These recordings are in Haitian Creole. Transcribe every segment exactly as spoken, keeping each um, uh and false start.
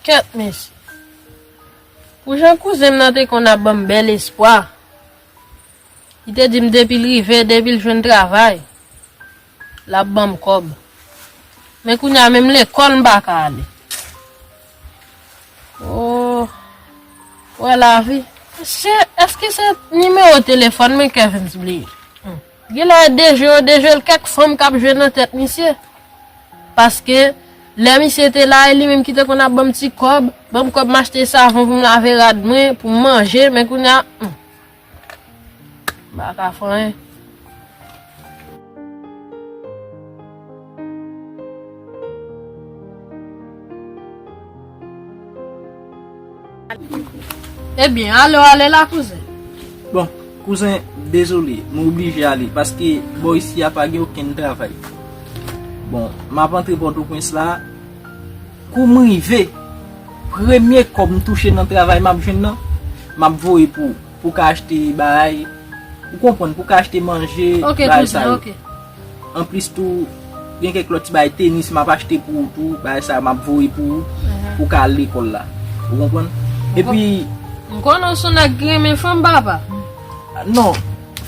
Kèt mesye. Pou jan kouzen m nan te konn ap ban m bèl espwa, li te di m depi l rive, depi l jwenn travay, l ap ban m kòb. Men kounye a menm lekòl m pa ka ale. Oh, wè lavi. Se, èske se nimewo telefòn mwen Kevens bliye? Hmm. Genlè dejwe yo dejwe l kèk fanm k ap jwe nan tèt misye. Paske lè misye te la, e li menm ki te konn ap ban m ti kòb, ban m kòb m achte savon pou m lave rad mwen, pou m manje, men kounye a, hmm, m pa ka fè anyen. Ebyen, ale w ale la, kouzen. Bon, kouzen, dezole, mwen oblije ale, paske bò isi a pa gen okenn travay. Bon, m ap antre Pòtoprens la, kou m rive, premye kòb m touche nan travay m ap jwenn nan, m ap voye pou ou, pou w ka achte bagay, ou konprann, pou w ka achte manje, bagay sa yo. Ok, kouzen, ok. Anplis tou, gen kèk lòt ti bagay, tenis m ap achte pou ou tou, bagay sa yo m ap voye pou ou, pou w ka al lekòl la. Ou konprann? Epi, m konnen w se yon nèg ki renmen fanm, papa. Non,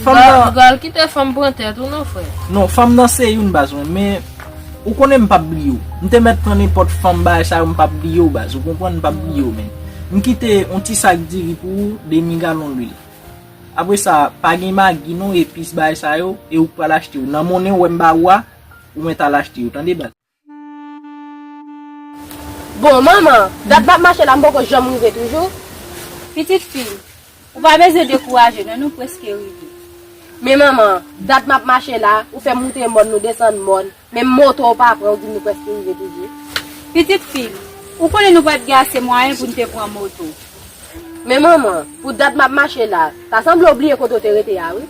fanm nan, ou pral kite fanm pran tèt ou non, frè. Non, fanm nan se youn baz mwen, men ou konnen m p ap bliye w. M te mèt pran nenpòt fanm, bagay sa yo, m p ap bliye w baz, ou konprann, m p ap bliye w, men. M kite yon ti sak diri pou ou, demi galon lwil. Apre sa, pa gen magi non, epis, bagay sa yo, e ou k pral achte yo. Nan monnen w wè m ba ou a, ou mèt al achte yo, tande baz. Bon, manman, dat m ap mache la, m poko janm rive toujou. Pitit fi, ou pa bezwen dekouraje non, nou prèske rive. Men manman, dat m ap mache la, ou fè m moute mòn, nou desann mòn. Menm moto w pa pran, ou di m nou prèske rive toujou. Pitit fi m, ou konnen nou pa t gen ase mwayen pou n te pran moto. Men manman, pou dat m ap mache la, ta sanble w bliye kote w te rete a, wi.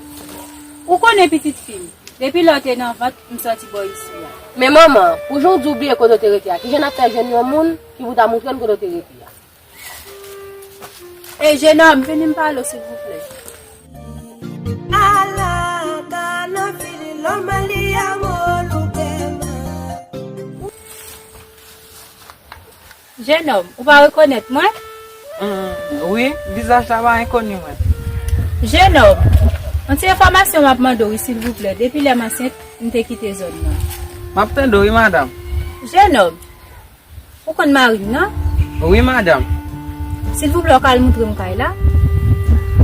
Ou konnen pitit fi m, depi lè w te nan vant, m sòti bò isi a. Men manman, pou jan w di w bliye kote w te rete a, kijan n ap fè jwenn yon moun ki pou ta moutre n kote w te rete a? Ey, jenòm, vini m pale w, silvouplè. Ala, kana fili loma li amo lukema. Jenòm, ou pa rekonèt mwen? Hmm, wi, vizaj la pa enkoni mwen. Jenòm, yon ti enfòmasyon m ap mande w wi, silvouplè. Depi lè m ansent, m te kite zòn nan. M ap tande w wi, madanm. Jenòm, ou konn mari m nan? Wi, madanm. Silvouplè, w ka al moutre m kay la?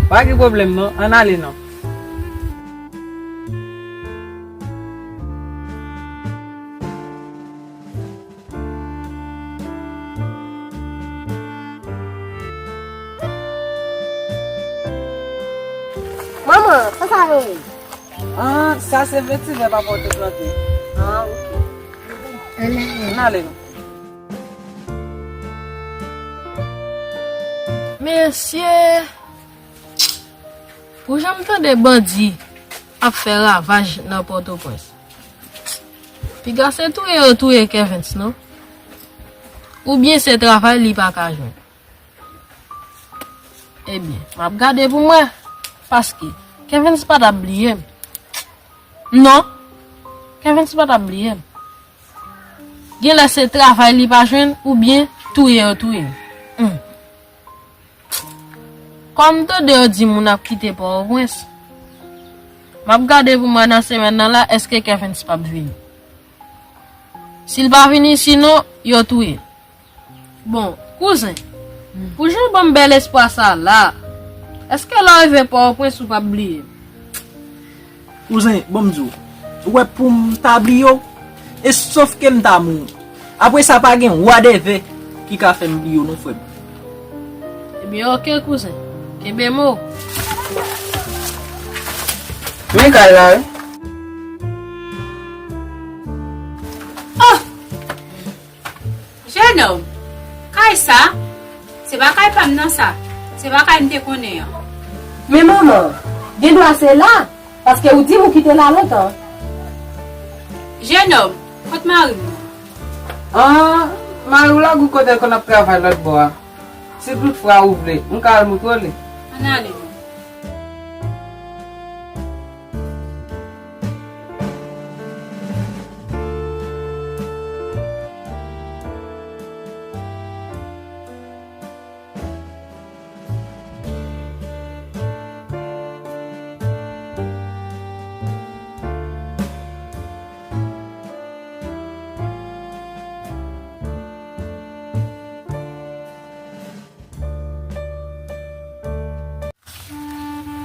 Pa gen pwoblèm non, ann ale non. Manman, sa sa yo ye? Ah, sa se vetivè papa w te plante. Ah, ok. Ann ale non. Mesye, pou jan m tande bandi ap fè ravaj nan Pòtoprens. Piga se touye yo touye Kevens, non? Oubyen se travay li pa ka jwenn? Ebyen, m ap gade pou m wè, paske Kevens pa t ap bliye m. Non, Kevens pa t ap bliye m. Genlè se travay li pa jwenn oubyen touye yo touye m. Hmm. Kòm m tande yo di moun ap kite Pòtoprens, m ap gade pou m wè nan semèn nan la, èske Kevens p ap vini. Si l pa vini, sinon, yo touye l. Bon, kouzen, pou jan w ban m bèl espwa sa a la, èske lè w rive Pòtoprens ou p ap bliye m? Kouzen, bon m di w, ou wè pou m ta bliye w, e sof ke m ta mouri. Apre sa, pa gen wa dè vè ki ka fè m bliye w non, frè m. Ebyen, oke, kouzen. Kenbe mo. Men kay la, wi. Jenòm, kay sa, se pa kay pa m nan sa. Se pa kay m te konnen an. Men manman, gendwa se la, paske ou di m ou kite la lontan. Jenòm, kot mari m nan? Ah, mari w la gou kote l konn ap travay lòt bò a. Si tout fwa ou vle, m ka al moutre w li. Ann ale non.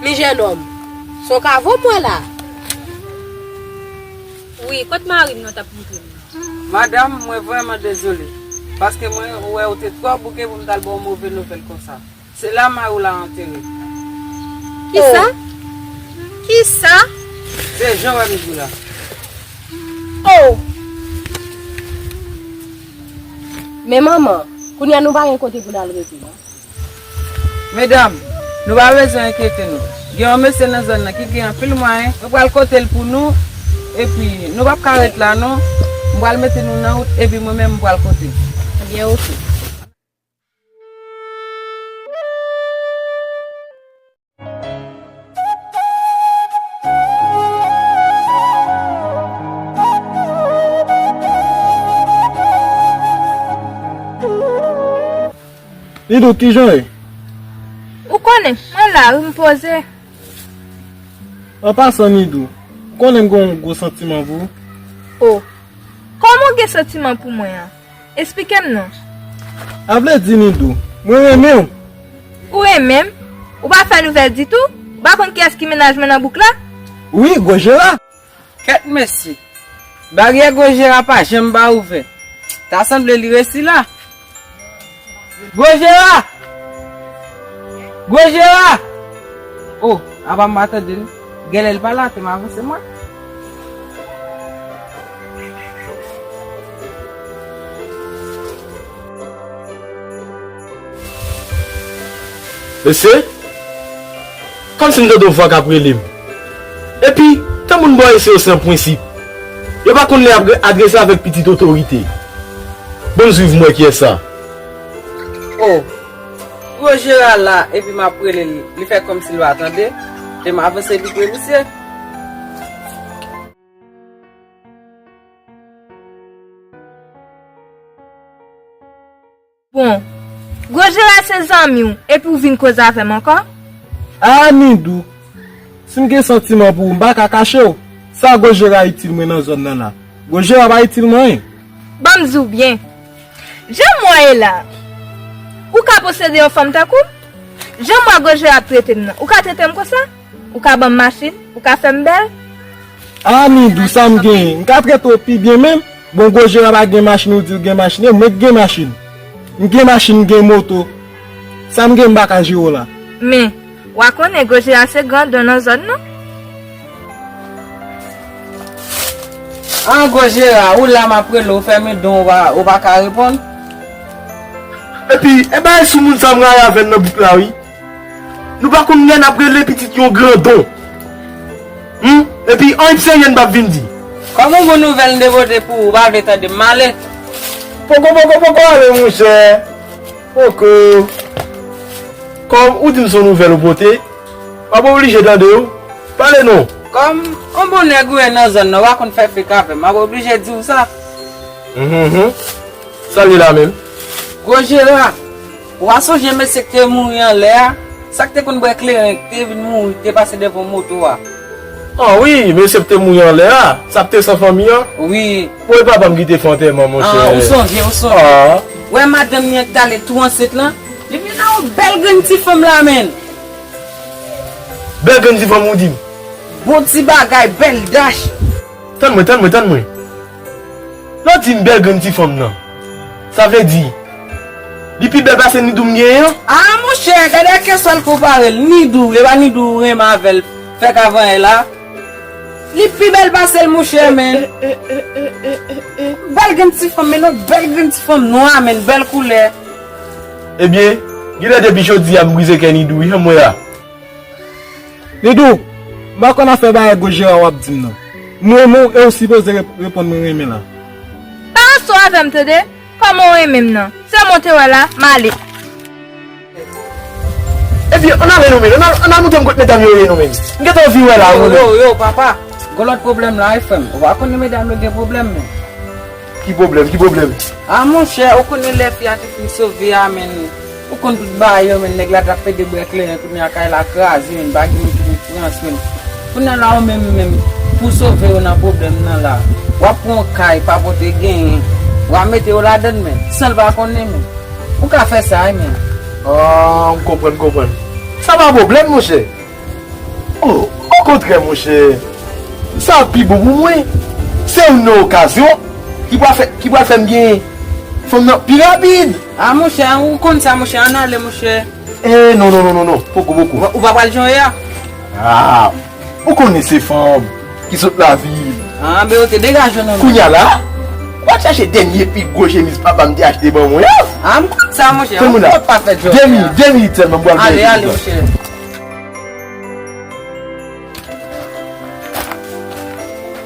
Men jennonm, se yon kavo m wè la. Wi, kot mari m nan t ap moutre m nan? Madanm, mwen vrèman dezole, paske mwen wè ou te twò bouke pou m t al ba w move nouvèl konsa. Se la mari w la antere. Kisa? Oh. Kisa? Se jan w wè m di w la. Oh! Men manman, kounye a nou pa gen kote pou n al rete non. Medam, nou pa bezwen enkyete nou. Gen yon mesye nan zòn nan ki gen anpil mwayen. Mwen pral kote l pou nou. Epi, nou p ap ka ret la non. Mwen pral mete nou nan wout epi mwen menm mwen pral kote l. Ebyen, oke. Nidou, kijan w ye? Ou konnen, mwen la wi, m poze. An pasan, Nidou, ou konnen m gen yon gwo santiman pou ou. O, kòman w gen santiman pou mwen an? Esplike m non. A vle di, Nidou, mwen renmen w. Ou renmen m? Ou pa fè nouvèl ditou? Ou pa konn kiyès ki mennaj mwen nan bouk la? Wi, gwo Jera. Kèt mesye! Baryè gwo Jera pa janm pa ouvè. Ta sanble li resi la. Gwo Jera! Gwo Jera! O, apa m pa tande l? Genlè l pa la, te m avanse mwen. Mesye, kòmsi m tande yon vwa k ap rele m. Epi, tan moun bò isi yo san prensip. Yo pa konn lè y ap adrese avèk pitit otorite. Bon, m swiv m wè kiyès sa. O, gwo Jera la, epi m ap rele l, li fè kòmsi l pa tande. Te m avanse pi pre misye. Bon, gwo Jera se zanmi w, epi w vin koze avè m ankò? A, Nidou, si m gen santiman pou ou, m pa ka kache w. Sa gwo Jera itil mwen nan zòn nan la? Gwo Jera pa itil mwen anyen. Ban m di w byen. Jan m wè w ye la, ou ka posede yon fanm tankou m? Jan m wè gwo Jera ap trete m nan, ou ka trete m konsa? Ou ka ban m machin? Ou ka fè m bèl? A, Nidou, sa m genyen? M ka trete w pi byen menm. Bon, gwo Jera pa gen machin, ou di l gen machin, e mwen k gen machin. M gen machin, m gen moto. Sa m gen, m pa ka jere w la. Men, w a konnen gwo Jera se grandon nan zòn nan. An, gwo Jera, ou la m ap rele w, fèmen don, ou pa, ou pa ka reponn. Epi, e bagay sou moun sa m rayi avè l nan bouk la, wi. Nou pa konn lè n ap rele pitit yon grandon. Hum, epi anyen serye n p ap vin di. Kòm yon bon nouvèl m te pote pou ou, ou pa vle tande m ale. Poko, poko, poko ale, monchè. Poko. Kòm ou di m se yon nouvèl ou pote, m ap oblije tande w. Pale non. Kòm yon bon nèg ou ye nan zòn nan, ou pa konn fè fake avè m, m ap oblije di w sa. Mhm, mhm. Sa l ye la menm? Gwo Jera, ou pa sonje mesye k te mouri anlè a? Sa k te konn bwè kleren, k te vin mouri, k te pase devan moto a? Ah wi, mesye k te mouri anlè a, sa k te san fanmi an? Wi. Bon, e papa m ki te fè antèman, monchè. Ah, ou sonje, ou sonje. Ah. Wè madanm li an k t ale tou ansent lan? Li vin nan yon bèl grenn ti fanm la, menn. Bèl grenn ti fanm ou di m? Bon ti bagay, bèl dach. Tann mwen, tann mwen, tann mwen. Lè w di m bèl grenn ti fanm nan, sa vle di, li pi bèl pase Nidou m genyen an? Ah, monchè, gade ak kiyès w al konpare l, Nidou, e pa Nidou ou renmen avè l, fè kavanyen la. Li pi bèl pase l, monchè, men. Bèl grenn ti fanm, men yon bèl grenn ti fanm nwa, men, bèl koulè. Ebyen, genlè depi jodi a m brize kè Nidou, wi, jan m wè a. Nidou, m pa konn afè bagay gwo jera w ap di m nan. M renmen w e w sipoze rep- reponn mwen renmen la. Pa anso avè m, tande? Kòman w renmen m nan? Se mwen w te wè la, m ale. Ebyen, ann ale non, men. Ann al, ann al montre m kot medam yo ye non, men. M gentan anvi wè la, yo, non, men. Yo, yo, papa. Gon lòt pwoblèm la, wi, frè m. Ou pa konnen medam yo gen pwoblèm, men. Ki pwoblèm? Ki pwoblèm? A, monchè, ou konnen lè fi a te fin sove a, men. Ou konn tout bagay yo, men. Nèg la t ap pede bwè kleren, kounye a kay la kraze, men. Pa gen moun ki pou pran swen. Kounye a la, ou menm, menm, pou sove yo nan pwoblèm nan la. W ap pran yon kay, pa pote genyen. W ap mete yo ladann, men. San l pa konnen, men. Ou ka fè sa, wi, men. Ah, m konprann, m konprann. Sa pa pwoblèm, monchè. Oh, okontrè, monchè. Sa ap pi bon pou mwen. Se youn nan okazyon ki pral fè, ki pral fè m gen fanm nan pi rapid. Ah, monchè, ou konn sa, monchè. Ann ale, monchè. Eh, non, non, non, non, non. Poko, poko. Ou pa, ou pa pral jan w ye a? Ah, ou konnen se fanm ki sot lavil. Ah, men ok, degaje w non, men. Kounye a la, w ap chache dènye pi gwo chemiz papa m te achte ban mwen an. Ah, m konn sa, monchè. Fè moun la. Ou pa fè djòb. De minit, de minit sèlman, m pral ale, ale, monchè.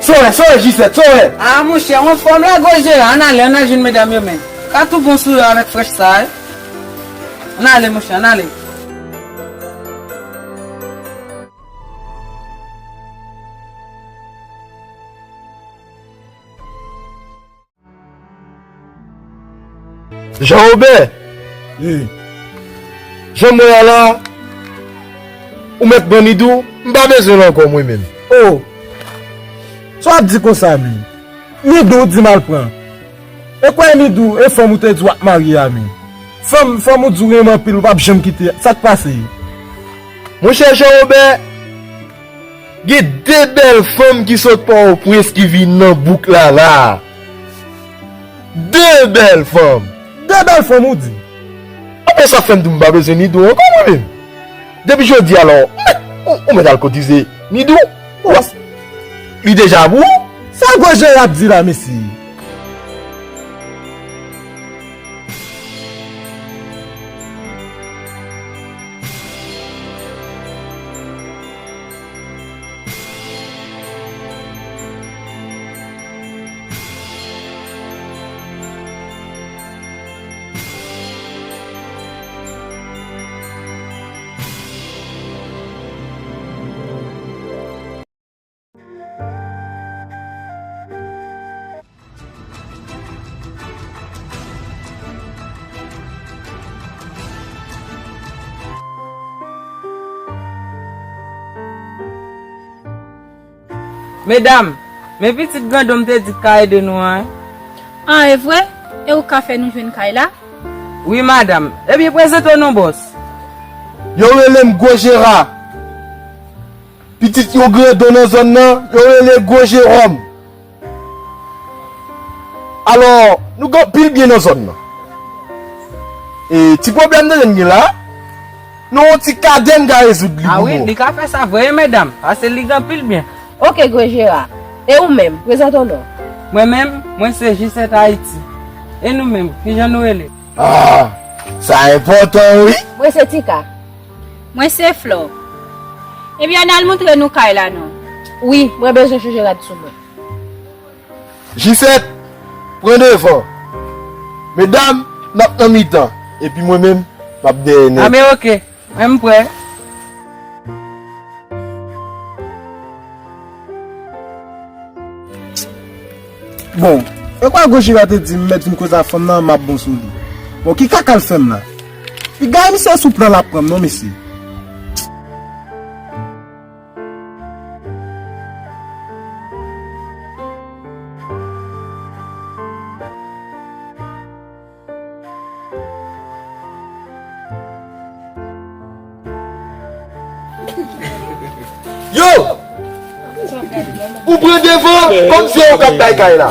Sore, sore, Jisèt, sore. Ah, monchè, ou anfòm la, gwo jera. Ann ale, ann al jwenn medam yo, men. Ka tou bon sou yo avèk frèch sa, wi. Ann ale, monchè, ann ale. Jan Wobè, wi. Jan m wè a la, ou mèt pran Nidou, m pa bezwen l ankò mwen menm. Oh! Sa w ap di konsa menm? Nidou w di m al pran. E kwè Nidou, e fanm ou te di w ap marye a menm. Fanm, fanm ou di w renmen anpil, ou p ap janm kite. Sa k pase? Monchè Jan Wobè, gen de bèl fanm ki sot Pòtoprens ki vin nan bouk la la. De bèl fanm. De bèl fanm ou di? Apre sa fè m di w m pa bezwen Nidou ankò mwen menm. Depi jodi a la, ou mèt, ou, ou mèt al kotize Nidou. Ou, li deja pou ou. Sa gwo jera ap di la, mesye? Medam, men pitit grandon m te di k ka ede nou an, wi. An, e vre? E ou ka fè nou jwenn kay la? Wi, madanm. Ebyen, prezante w non, bòs. Yo rele m Gwo Jera. Pitit yon grandon nan zòn nan, yo rele Gwo Jeròm. Alò, nou gen anpil byen nan zòn nan. E ti pwoblèm nou gen la, nou yon ti kadè m ka rezoud li pou nou. A wi, li ka fè sa vre, medam, paske li gen anpil byen. Oke, Gwo Jera. E ou menm, prezante w non. Mwen menm, mwen se Jisèt Ayiti. E nou menm, kijan nou rele? Ah, sa enpòtan, wi. Mwen se Tika. Mwen se Flò. Ebyen, ann al montre nou kay la non. Wi, mwen bezwen chanje rad sou mwen. Jisèt, pran devan. Medam, n ap nan mitan. Epi mwen menm, m ap dèyè nèt. A, men oke. Mwen, m prè. Bon, e kwa Gwo Jera te di m mèt vin koze ak fanm nan, m ap bon sou li. Bon, ki kaka l fè m la? Piga misye sou plan l ap pran m non, mesye. Yo! Ou pran devan kòmsi se ou k ap bay kay la.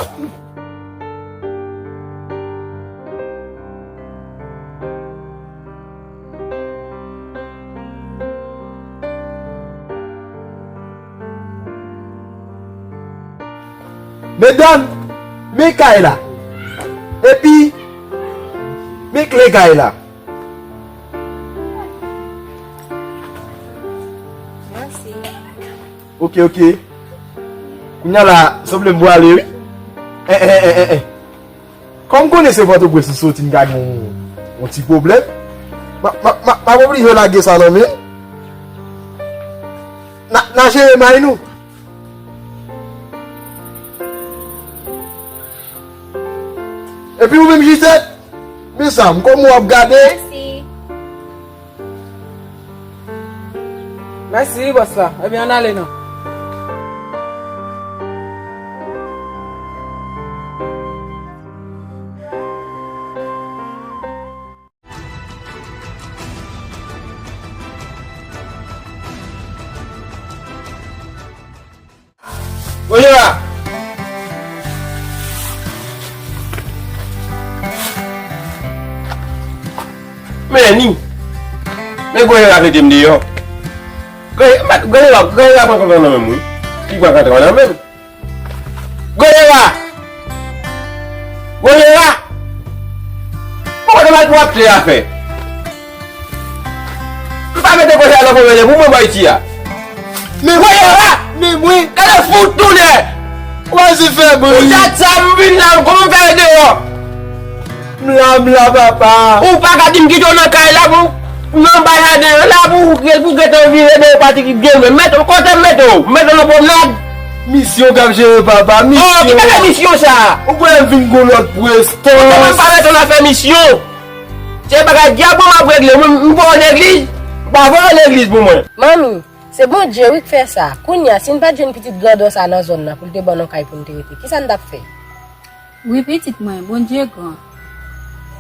Medam, men kay la. Epi, men kle kay la. Mèsi. Ok, ok. Kounya la, sanble m pwale, wi. Eh, eh, eh, eh, eh. Kòm konnen se Pòtoprens ou soti, n ka gen yon, yon ti pwoblèm. M a, m a, m a, m ap oblije lage sa nan men. N a, n a jere may nou. Epi ou menm, Jisèt, men sa, m kòm w ap gade. Mèsi. Mèsi, bòs la. Ebyen, ann ale non. Bonjou la. Men ni. Men Goyera mete m deyò. Goyera, Goyera, Goyera pran kontan nan men m, wi. Li pran kontan nan men m. Goyera! Goyera! Poukò te mal pou ap te afè? M pa mete Goyera nan pwoblèm pou mwen bò iti a. Men Goyera! Men mwen! Gade fout tounen! Ou pa si fè bri! Ou dat sa m vin la, kòman m fè deyò? M la, m la, papa. Ou pa ka di m kite w nan kay la pou, nan bay jaden an la pou, pou gentan vire deyò pati ki gen mwen. Mete w kote m mete w. Mete w nan pwomnad. Misyon k ap jere, papa. Oh, ki misyon? Ki kalite misyon sa? Ou kwè m vin gon lòt prestans? Ou kwè m pa mete w nan afè misyon? Se bagay dyab mwen m ap regle. Mwen, m pa w legliz. M pa voye w legliz pou mwen. Manmi, se Bondye wi k fè sa. Kounye a, si n pa t jwenn pitit grandon sa nan zòn nan pou l te ban n yon kay pou n te rete, kisa n t ap fè? Wi, pitit mwen, Bondye gran.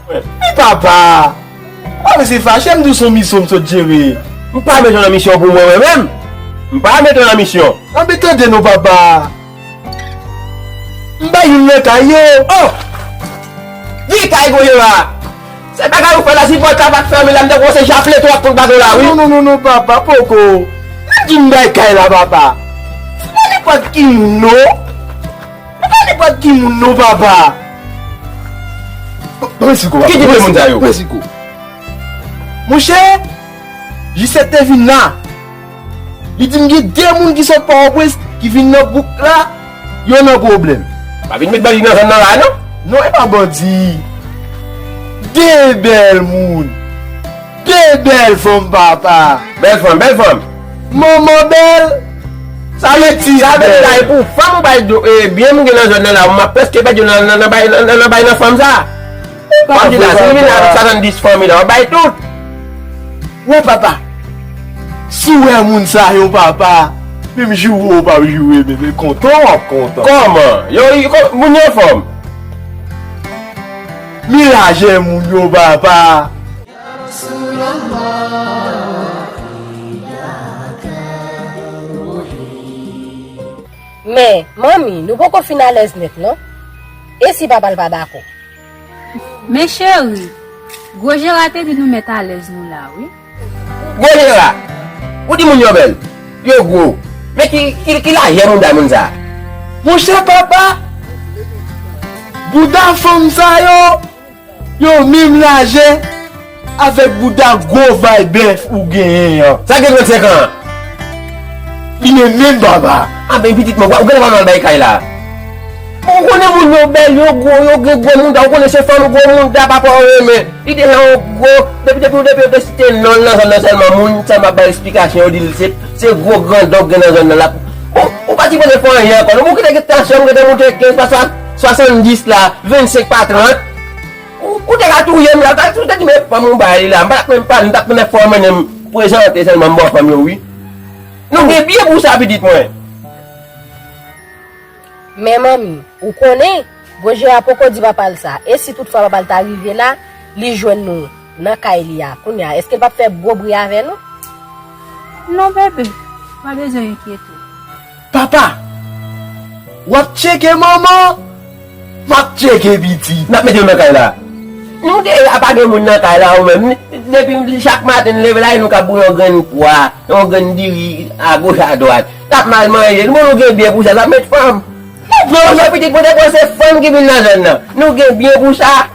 Wi, papa! Ou pa bezwen fache, m di w se yon misyon m sot jere. M pa bezwen nan misyon pou mwen, mwen menm. M pa mete w nan misyon. Anben tande non, papa. M bay youn nan kay yo. Oh! Di kay Goyera! Se bagay ou fè la, si pòt la pa t fèmen la, m te kwè se japle tou ak tout bato la, wi. Non, non, non, non, papa, poko. M di m bay kay la, papa. Se pa nenpòt ki moun, non. Se pa nenpòt ki moun, non, papa. Prensiko, papa. Ki tip de moun sa yo? Prensiko. Monchè, Jisèt te vin la. Li di m gen de moun ki sot Pòtoprens ki vin nan bouk la, yo nan pwoblèm. Pa vin met bandi nan zòn nan la, non? Non, e pa bandi. De bèl moun. De bèl fanm, papa. Bèl fanm, bèl fanm. Manman bèl. Sa vle di, sa vle di la, e pou fanm ou bay do, e byen m gen nan zòn nan la, m ap prèske pèdi nan, nan, nan bay, nan, nan bay nan fanm sa. Fanm di la, si vin avèk swasanndis fanmi la, w ap bay tout. Wè papa, si w wè moun sa yo papa, menm joure w p ap joure menm, e kontan w ap kontan. Kòman? Yo, yo, kò-, moun yo anfòm? Men lajè moun yo papa. Men, manmi, nou poko fin alèz nèt non. E si papa l pa dakò? Men cheri, Gwo Jera te di nou mèt alèz nou la, wi. Gwo Jera, ou di moun yo bèl, yo gwo. Men ki, ki, ki lajè moun da moun sa? Monchè papa, bouda fanm sa yo, yo menm lajè avèk bouda gwo vay bèf ou genyen an. Sa gen trannsenk an? Li menm menm, papa. Anben, pitit mwen, ou genlè pa mal bay kay la. Ou konnen moun yo bèl, yo gwo, yo gen gwo mouda, ou konnen se fanm gwo mouda papa w renmen. Li deja yon gwo, depi, depi, depi yo te site non l nan zòn nan sèlman, moun sèlman ap bay eksplikasyon, yo di l se, se gwo grandon k gen nan zòn nan la. Ou, ou pa sipoze fè anyen ankò non, ou kite tansyon m gentan moute kenz pa swa-, swasanndis la, vennsenk pa trant. Ou, ou te ka touye m la, ou ta, ou ta di men fanm ou bay li la, m pa t ap menm pale, m t ap menm fè w mennen m prezante sèlman m ba w fanm yo wi. Nou gen byen pou sa pitit mwen. Men manmi, ou konnen, Gwo Jera poko di papa l sa, e si toutfwa papa l ta rive la, li jwenn nou nan kay li a, kounye a, èske l p ap fè gwo bri avè nou? Non bebe, pa bezwen enkyete w. Papa, w ap tcheke manman, m ap tcheke pitit. N ap mete yo nan kay la. Nou de a pa gen moun nan kay la ou menm. Depi chak maten n leve la, e nou k ap bouyi yon grenn pwa, yon grenn diri agoch adwat. N ap mal manje, nou bon nou gen byen pou sa, n ap met fanm. Non, non, pitit, mwen te kwè se fanm ki vin nan zòn nan. Nou gen byen pou sa.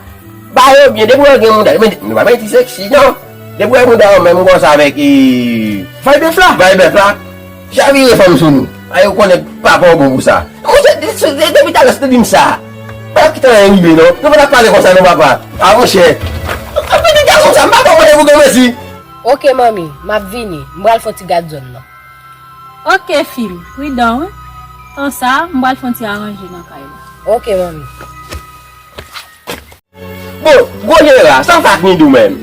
Ba yo byen, depi w gen mouda, men nou pa mete seksi, non. Depi w gen mouda, yo menm konsa avèk, e, vay bèf la. Vay bèf la. Chavire fanm sou nou. A yo konnen papa w bon pou sa. Monchè, de, de, de, depi talè, se te di m sa. Pa kite anyen rive, non. Nou pa t ap pale konsa, non, papa. A, monchè. Anpil de gason sa, m pa konprann pou granmesi. Oke, manmi, m ap vini. M pral fè yon ti gad zòn nan. Oke, fi m, pridan, wi. Tan sa, m pral fè yon ti aranje nan kay la. Oke, manmi. Bon, gwo jera, sa w fè ak Nidou menm?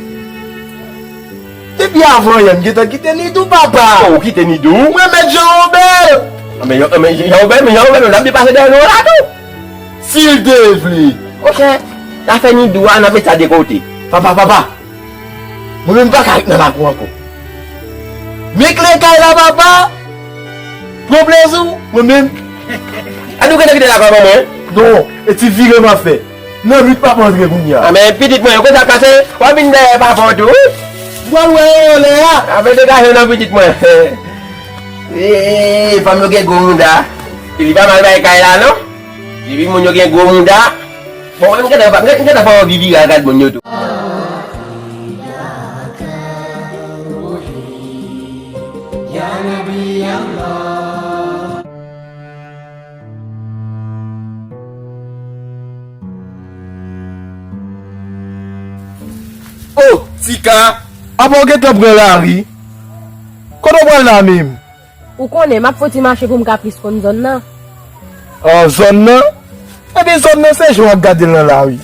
Depi avan yè, m gentan kite Nidou, papa. Bon, ou kite Nidou? Mwen mèt Jan Wobè. Ah, men, men Jan Wobè, men Jan Wobè, menm l ap depase dèyè nou la tou. Si l te vle. Monchè, zafè Nidou a, n ap met sa de kote. Papa, papa. Mwen menm m pa ka ret nan lakou ankò. Men kle kay la, papa. Pran plezi w, mwen menm. A nou gentan kite lakou a ban mwen? Non, e ti vire m ap fè. Nan nwit papa antre kounye a. A, men pitit mwen, yo konn sa k pase, w ap vin dèyè papa w tou, wi. W al wè yo lè a. A, men degaje w non, pitit mwen. Ee, fanm yo gen gwo mouda. Li pa mal bay kay la, non. Epi moun yo gen gwo mouda. Bon, mwen, m gentan, m gentan fè yon vivira gad moun yo tou. Oh, Tika, apa w gentan pran lari? Kote w pral la menm? Ou konnen, m ap fè ti mache pou m ka plis konn zòn nan. Ah, zòn nan? Ebyen, zòn nan se jan w ap gade l nan la, wi.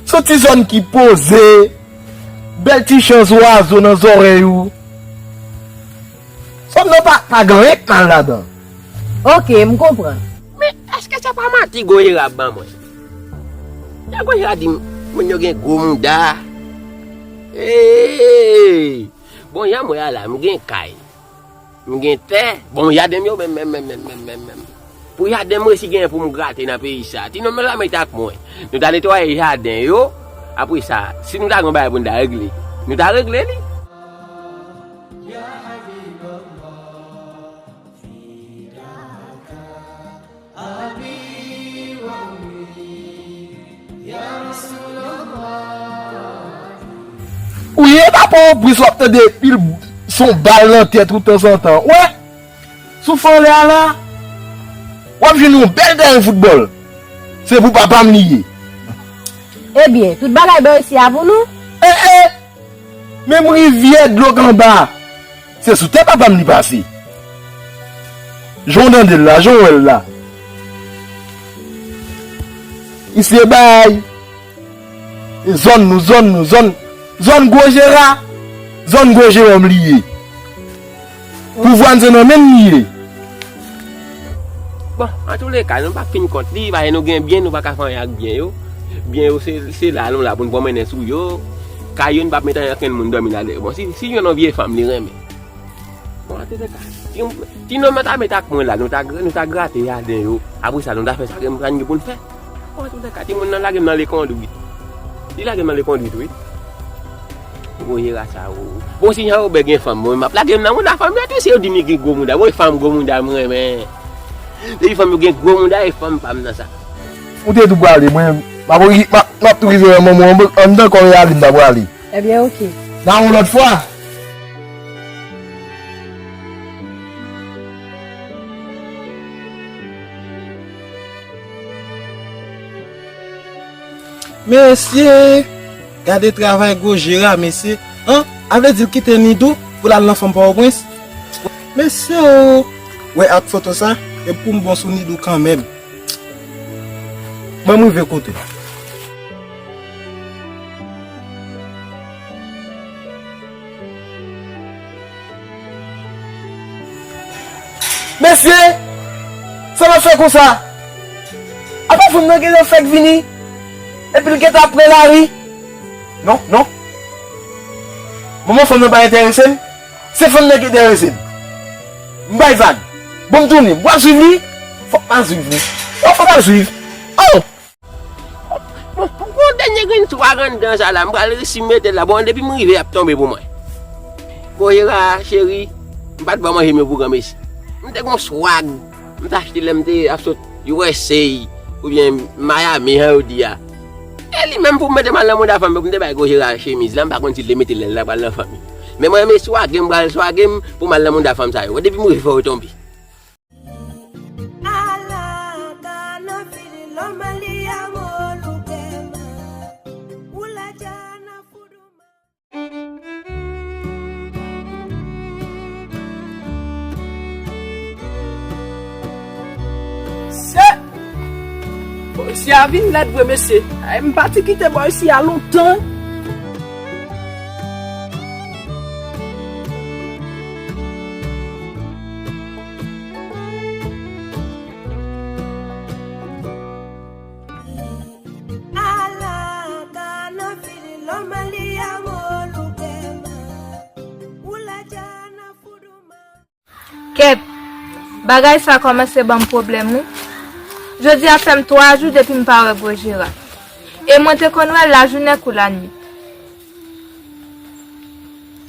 Se yon ti zòn ki poze, bèl ti chan zwazo nan zòrèy ou. Zòn nan pa, pa gen anyen k mal ladan. Oke, m konprann. Men, èske se pa manti Goyera ap ban mwen? Jan Goyera di m, moun yo gen gwo mouda. Eey! Bon, jan m wè a la, m gen kay. M gen tè. Bon, jaden m yo menm, menm, menm, menm, menm, menm, menm. Pou jaden m resi genyen pou m grate nan peyi sa. Ti nonm nan la met ak mwen. Nou ta netwaye jaden yo. Apre sa, si nou ta gen yon bagay pou nou ta regle, nou ta regle li. Ou ye papa w plis w ap tande pil son bal nan tèt ou tanzantan. Wè, sou fè anlè a la, w ap jwenn yon bèl tèren foutbòl. Se pou papa m li ye. Ebyen, tout bagay bò isi a pou nou? E, e! Menm rivyè dlo k anba, se sou tè papa m li pase. Jan w tande l la, jan w wè l la. Isi e bay. E zòn nou, zòn nou, zòn, zòn Gwo Jera. Zòn Gwo Jewòm li ye. Pouvwa n se nan men n li ye. Bon, antouleka, nou p ap fin kont li, paske nou gen byen, nou pa ka fè anyen ak byen yo. Byen yo, se, se la nou la pou n pwomennen sou yo. Kay yo, nou p ap met ankenn moun dòmi ladan yo. Bon, si, si jwenn yon vye fanm li renmen. Bon, antouleka, ti, ti nonm nan ta met ak mwen la, nou ta, nou ta grate jaden yo. Apre sa, nou ta fè sa ke nou ta gen pou n fè. Bon, antouleka, timoun nan lage m nan lekondwit. Li lage m nan lekondwit, wi. Gwo jera sa, o. Bon, si Jan Wobè gen fanm, bon, m ap lage m nan moun a fanm yo tou, si yo di m li gen gwo mouda. Bon, e fanm gwo mouda m renmen. Depi fanm yo gen gwo mouda, e fanm pa m nan sa. Ou te tou prale, mwen, m ap, m ap, m ap tou rive wè manman w anndan kòm e ale, m ta prale. Ebyen, oke. Nan yon lòt fwa. Mesye, gade travay gwo jera, mesye. An, a vle di l kite Nidou pou l al nan fanm Pòtoprens? Mesye o, wè ak foto sa, e pou m bon sou Nidou kanmenm. Ban m rive kote. Mesye, sa n ap fè konsa? Apa fanm nan genlè fèk vini, epi l gentan ap pran lari? Non, non. Manman fanm nan pa enterese m. Se fanm nan ki enterese m. M bay vag. Bon, m tounen. M pral swiv li. Fòk m al swiv li. Fòk, fòk m al swiv. Oh! Bon, pou gwo dènye grenn swag anndan sa la, m pral resi mete l la. Bon, depi m rive, y ap tonbe pou mwen. Bon, Jera, cheri, m pa t ba w manje m yo pou granmesi. M te gon swag, m te achte lè m te ap sot U S A, oubyen Miami, jan yo di a. E li menm pou mete m al nan mouda fanm, pou m te bay gwo Jera chemiz la, m pa konn si l te mete l lè l t ap al nan fanm. Men mwen, men swage m pral swage m pou m al nan mouda fanm sa yo. Depi m rive fò yo tonbe. Se Bòyisi a vin lèd vre, mesye. Ay, m pati kite Bòyisi a lontan. Kèt, bagay sa kòmanse ban m pwoblèm, wi. Jodi a fè m twa jou depi m pa wè Gwo Jera. E mwen te konn wè l lajounen kou lannuit.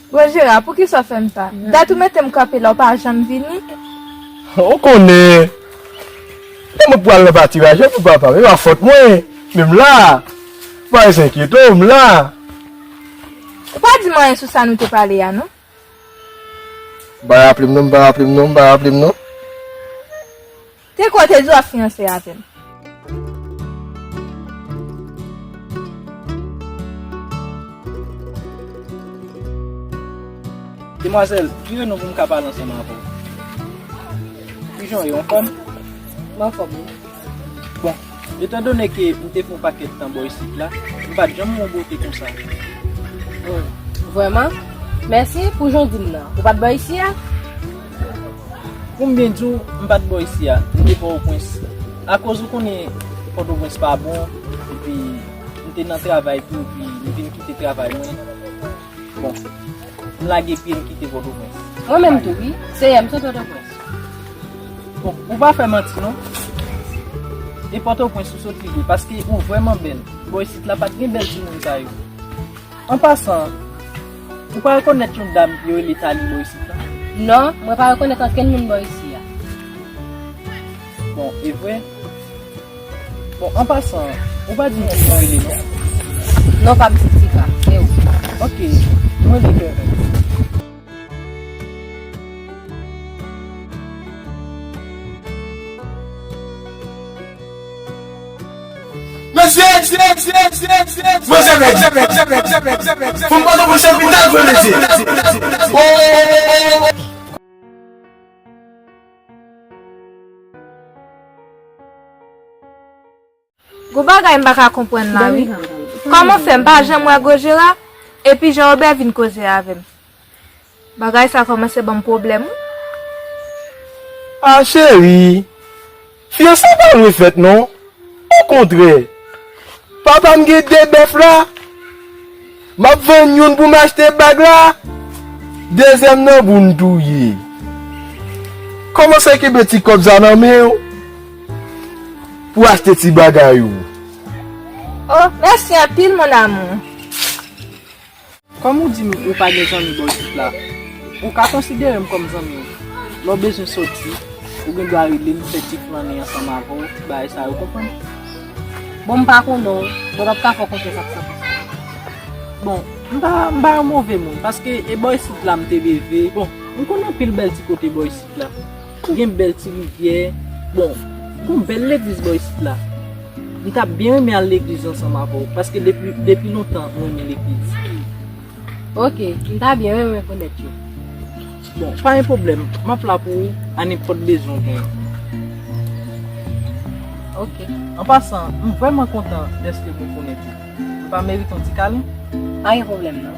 Gwo Jera, poukisa w fè m sa? Dat ou mete m kanpe la, w pa janm vini? Ou konnen. E mwen pral nan patiraj la pou papa m, e pa fòt mwen. Men m la. Pa enkyete w, m la. Ou pa di m anyen sou sa nou te pale a, non? M pa raple m non, m pa raple m non, m pa raple m non. Te kwè w te di w ap fiyanse avè m. Demwazèl, kite non pou m ka pale ansanm avè w. Kijan w ye, w anfòm? M anfòm, wi. Bon, etandone ke m te fè yon pakèt tan bò isit la, m pa t janm wè yon bote konsa. Hmm, vrèman? Mèsi pou jan w di m nan. Ou pa t bò isi a? Pou m byen di w, m pa t bò isi a. M te Pòtoprens. Akoz ou konnen Pòtoprens pa bon, epi m te nan travay tou, epi m vin kite travay mwen. Bon, m lage pye, m kite Pòtoprens. Mwen menm tou, wi. Se yè m sot Pòtoprens. Bon, ou pa fè manti, non. E Pòtoprens ou sot li vre, paske ou vrèman bèl. Bò isit la pa t gen bèl timoun sa yo. An pasan, ou pa rekonèt yon dam yo rele Tali bò isit la? Non, mwen pa rekonèt ankenn moun bò isi a. Bon, e vre? Bon, an pasan, ou pa di m kòman w rele non? Non pa m se Tika, e ou? Ok, mwen rele Kevin. Mesye, mesye, mesye, mesye, mesye, manzè bèt, manzè bèt, manzè bèt, manzè bèt, manzè bèt. Pou m pa tonbe sou lopital vre, mesye. Oh! Gwo bagay m pa ka konprann la, wi. Kòman fè m pa janm wè Gwo Jera, epi Jan Wobè vin koze avè m? Bagay sa kòmanse ban m pwoblèm, wi. A cheri, fiyanse pa lwen fèt, non. Okontrè, papa m gen de bèf la. M ap vann youn pou m achte bag la, dezyèm nan pou n touye. Kòmanse kenbe ti kòb sa nan men w pou achte ti bagay ou. Oh, mèsi anpil, mon amour. Kòm ou di m ou pa gen zanmi bò isit la, ou ka konsidere m kòm zanmi w. Lè w bezwen sòti, ou gen dwa rele m, fè ti flannen ansanm avè w, ti bagay sa yo, konprann? Bon, m pa konnen w, mwen p ap ka fè w konfyans ak sa konsa. Bon, m pa, m pa yon move moun, paske e bò isit la m te leve. Bon, m konn anpil bèl ti kote bò isit la. Gen bèl ti rivyè. Bon, gon bèl legliz bò isit la. M t ap byen renmen al legliz ansanm avè w, paske depi, depi lontan m renmen legliz. Ok, m ta byen renmen konèt yo. Bon, pa gen pwoblèm, m ap la pou ou, a nenpòt bezwen w genyen. Ok. An pasan, m vrèman kontan dèske m rekonèt ou. M pa merite yon ti kalen? Pa gen pwoblèm non.